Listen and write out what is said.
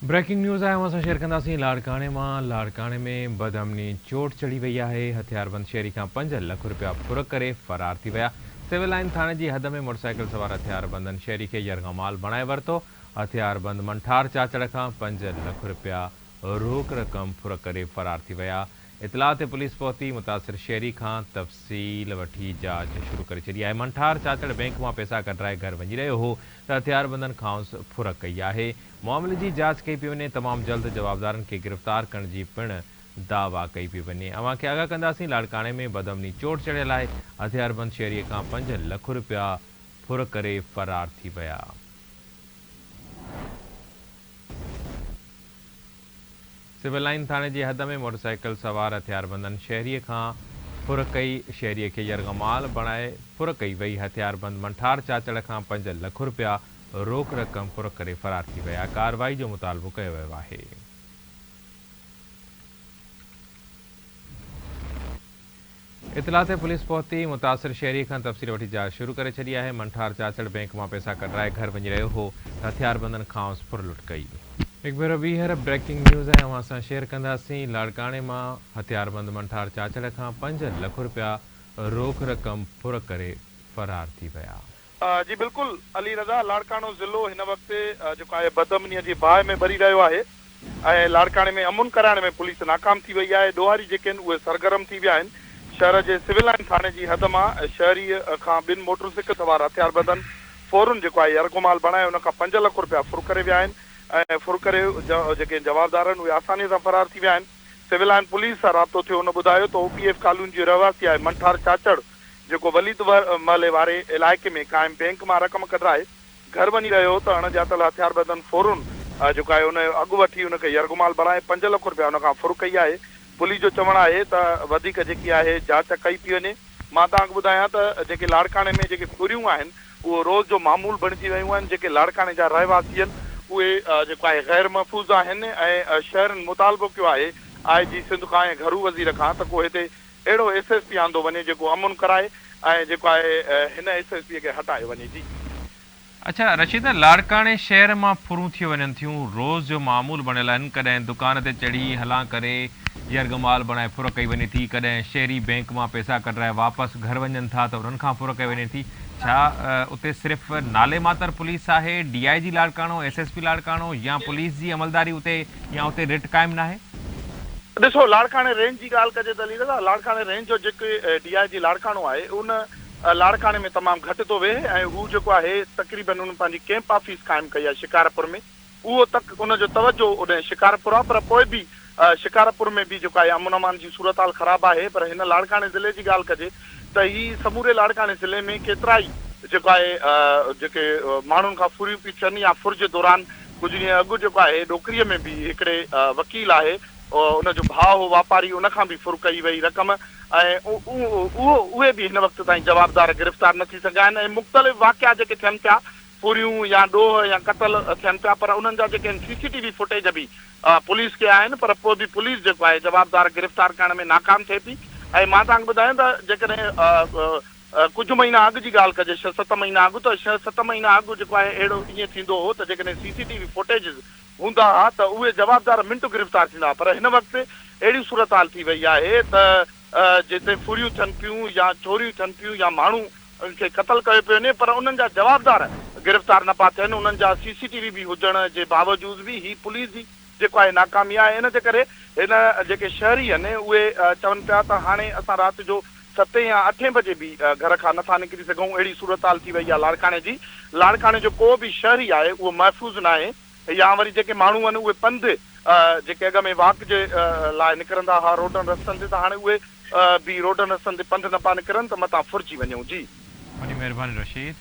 Breaking news آهي اوهان سان شيئر ڪنداسين لاڙڪاڻي مان لاڙڪاڻي ۾ بدامني چوٽ چڙهي وئي آهي هٿياربند شهري کان 5 لک رپيا ڦر ڪري فرار ٿي ويا سول لائين ٿاڻي جي حد ۾ موٽرسائيڪل سوار هٿياربندن شهري کي يرغمال بڻائي ورتو هٿياربند منٺار چاچڙ کان 5 لک رپيا روڪ رقم ڦر ڪري فرار ٿي ويا، اطلاع تي پوليس پهتي، متاثر شهري کان تفصيل وٺي جاچ شروع ڪري ڇڏي آهي، منٺار چاچڙ بئنڪ مان پئسا ڪڍرائي گهر وڃي رهيو هو ته هٿياربندن کانئس ڦر ڪئي آهي، معاملي جي جاچ ڪئي پئي وڃي، تمام جلد جوابدارن کي گرفتار ڪرڻ جي پڻ دعويٰ ڪئي پئي وڃي، اوهان کي آگاهه ڪنداسين لاڙڪاڻي ۾ بدامني چوٽ چڙهيل آهي، هٿياربند شهري کان 5 لک رپيا ڦر ڪري فرار ٿي ويا. سول لائين ٿاڻي جي حد ۾ موٽرسائيڪل سوار هٿياربندن شهري کان ڦر ڪئي، شهري کي يرغمال بڻائي ڦر ڪئي وئي، هٿياربند منٺار چاچڙ کان 5 لک رپيا روڪ رقم ڦر ڪري فرار ٿي ويا، ڪارروائي جو مطالبو ڪيو ويو آهي. اطلاع تي پوليس پهتي، متاثر شهري کان تفصيل وٺي جاچ شروع ڪري ڇڏي آهي، منٺار چاچڙ بئنڪ مان پئسا ڪڍرائي گهر وڃي رهيو هو ته هٿياربندن کانئس ڦر لٽ ڪئي. هڪ ڀيرو ٻيهر بريڪنگ نيوز ۽ اوهان سان شيئر ڪنداسين، لاڙڪاڻي مان هٿياربند منٺار چاچڙ کان 5 لک رپيا روڪ رقم ڦر ڪري فرار ٿي ويا. جي بلڪل علي رضا، لاڙڪاڻو ضلعو هن وقت جيڪو آهي بدامنيء جي باهه ۾ ٻري رهيو آهي ۽ لاڙڪاڻي ۾ امن ڪرائڻ ۾ پوليس ناڪام ٿي وئي آهي، ڏوهاري جيڪي آهن اهي سرگرم ٿي ويا آهن، شهر جي سول لائن ٿاڻي جي حد مان شهري کان ٻن موٽرسائيڪل سوار هٿياربندن ڦورن جيڪو آهي يرغمال بڻائي ان کان 5 لک رپيا ڦر ڪري ويا آهن ۽ ڦر ڪري جيڪي جوابدار آهن اهي آساني سان فرار ٿي ويا آهن، سول لائن پوليس سان رابطو ٿيو ان ٻڌايو ته او پي ايف ڪالوني جو رهواسي آهي منٺار چاچڙ جيڪو وليد محلي واري علائقي ۾ قائم بئنڪ مان رقم ڪڍرائي گهر وڃي رهيو هو ته اڻ ڄاتل هٿياربندن ڦورن جيڪو آهي ان جو اڳ وٺي ان کي يرغمال بڻائي 5 لک رپيا ان کان ڦر ڪئي آهي. پوليس جو چوڻ آهي ته وڌيڪ جيڪي آهي جاچ ڪئي پئي وڃي. مان توهان کي ٻڌايان ته جيڪي لاڙڪاڻي ۾ جيڪي ڦريون آهن اهو روز جو معمول بڻجي ويون آهن جيڪي لاڙڪاڻي جا رهواسي آهن اهي جيڪو آهي غير محفوظ آهن ۽ شهرين مطالبو ڪيو آهي آء جي سنڌ کان ۽ گهرو وزير کان ته ڪو هتي اهڙو ايس ايس پي آندو وڃي جيڪو امن ڪرائي ۽ جيڪو آهي هن ايس ايس پي کي هٽايو وڃي جي. اڇا رشيد لاڙڪاڻي شهر مان ڦرون ٿي وڃن ٿيون روز جو معمول بڻيل آهن ڪڏهن دڪان تي چڙهي هلان ڪري يرغمال بڻائي ڦر ڪئي وڃي ٿي ڪڏهن شهري بئنڪ مان پئسا ڪڍرائي واپس گهر وڃن ٿا ته انهن کان ڦر ڪئي وڃي ٿي ڇا اتي صرف نالي ماتر پوليس آهي D I G Larkana S S P Larkana يا پوليس جي عملداري اتي يا اتي رٽ قائم ناهي. ڏسو لاڙڪاڻي رينج جي ڳالهه ڪجي ته علي رضا لاڙڪاڻي رينج جو جيڪي ڊي I جي لاڙڪاڻو آهي ان لاڙڪاڻي ۾ تمام گهٽ ٿو ويهي ۽ هو جيڪو آهي تقريبن ان پنهنجي ڪيمپ آفيس قائم ڪئي آهي شڪارپور ۾ اهو تڪ ان جو توجهه اوڏهن شڪارپور آهي پر پوء به شڪارپور ۾ به جيڪو آهي امن امان جي صورتحال خراب آهي پر هن لاڙڪاڻي ضلعي جي ڳالهه ڪجي ته هي سموري لاڙڪاڻي ضلعي ۾ ڪيترائي جيڪو آهي جيڪي ماڻهن کان ڦريون پيون ٿين يا ڦر جي دوران ڪجهه ڏينهن اڳ جيڪو آهي ڏوڪريء ۾ به هڪڙي وڪيل آهي ان جو ڀاء هو واپاري ان کان به ڦر ڪئي وئي رقم ۽ اهو اهي به هن وقت تائين جوابدار گرفتار نه ٿي سگهيا آهن ۽ مختلف واقعا جيڪي ٿين پيا ڦريون يا ڏوهه يا قتل ٿين پيا پر انهن جا جيڪي آهن سي سي ٽي وي فوٽيج به پوليس کي آهن پر پوء به پوليس جيڪو آهي جوابدار گرفتار ڪرڻ ۾ ناڪام ٿئي پئي ۽ مان توهان کي ٻڌايان ته جيڪڏهن ڪجهه مهينا اڳ جي ڳالهه ڪجي ڇهه ست مهينا اڳ ته ڇهه ست مهينا اڳ جيڪو آهي اهڙو ائين ٿيندو هو ته جيڪڏهن سي سي ٽي وي فوٽيجز هوندا ها ته اهي جوابدار منٽ گرفتار ٿيندا ها پر هن وقت اهڙي صورتحال ٿي وئي آهي ته جتي ڦريون ٿين پيون يا چوريون ٿين پيون يا ماڻهو کي قتل ڪيو پيو وڃي پر انهن جا جوابدار گرفتار نه پيا ٿين انهن جا سي سي ٽي وي به هجڻ جي باوجود به هي پوليس جي جيڪو آهي ناڪامي آهي ان جي ڪري هن جيڪي شهري آهن اهي چون پيا ته هاڻي اسان رات جو ستين يا اٺين بجي به گهر کان نٿا نڪري سگهون اهڙي صورتحال ٿي وئي آهي لاڙڪاڻي جي لاڙڪاڻي جو ڪو به شهري آهي اهو محفوظ ناهي يا وري جيڪي ماڻهو آهن اهي پنڌ جيڪي اڳ ۾ واڪ جي لاء نڪرندا هئا روڊن رستن تي ته هاڻي اهي به روڊن رستن تي پنڌ نه پيا نڪرن ته متان ڦرجي وڃون جي. وڏي مهرباني رشيد.